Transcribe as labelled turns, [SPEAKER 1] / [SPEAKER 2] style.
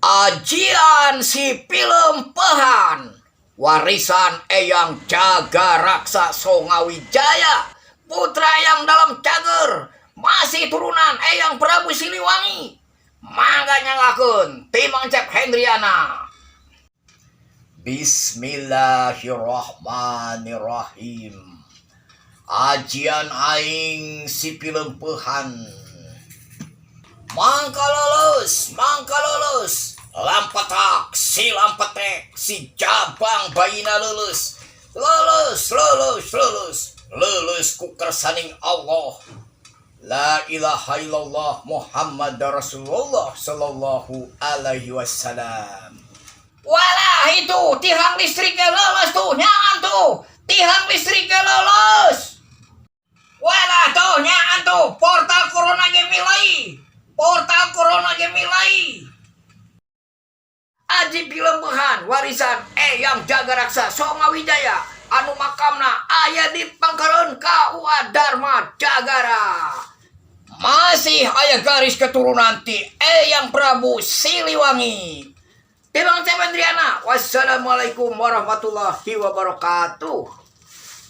[SPEAKER 1] Ajian si Pilempehan, warisan Eyang Jaga Raksa Songawijaya, putra Eyang Dalem Cager, masih turunan Eyang Prabu Siliwangi. Mangga nyanggakeun ti Mang Cep Hendriana. Bismillahirrahmanirrahim. Ajian aing si Pilempehan. Mangka lulus, mangka lulus. Lampetak, si lampetek, si jabang bayina lulus. Lulus, lulus, lulus. Lulus ku kersaning Allah. La ilaha illallah Muhammad Rasulullah sallallahu alaihi wasallam. Walah, itu tiang listriknya lulus tuh, nyaan tuh. Tiang listriknya lulus. Walah tuh, nyaan tuh. Portal corona ge milai. Portal corona ge milai. Aji Pilempehan warisan Eyang Jagaraksa Songawijaya anu makamna aya di Pangkalan KUA Dharma Jagara. Masih aya garis keturunan ti Eyang Prabu Siliwangi. Ti Bang Cep Andriana. Wassalamualaikum warahmatullahi wabarakatuh.